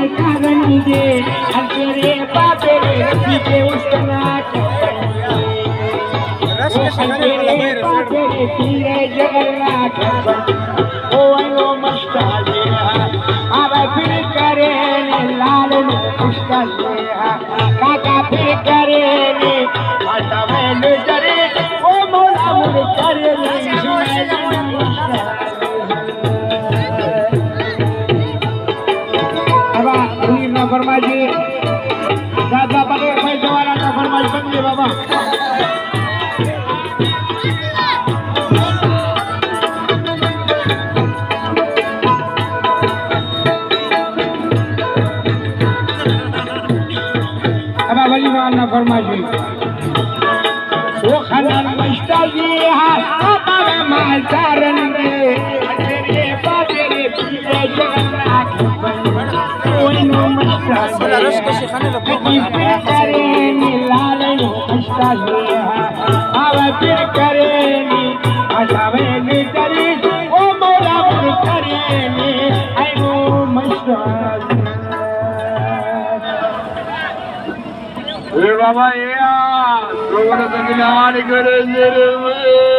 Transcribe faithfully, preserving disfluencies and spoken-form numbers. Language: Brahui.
کارنگے، انترے پاترے رفیق استناک۔ رش کے شکاری والا بھائی رسول۔ پاترے پیر جگرناک۔ او اینو مشتاق، آ پھر کرے لال مشتاق۔ کاکا پھر کرے نی، آتا ویل کرے، او مولا مر کرے نی۔ ابا، منیر نا فرمائش ءِ۔ دادا بغیر پیسہ والا نا فرمائش بند ہے بابا۔ ابا ولی مان نا فرمائش ءِ۔ او خنان مشتاقی ہا، ابا مال چارن دے۔ اے بابا، اے آ، دولت ملان کرے میرے۔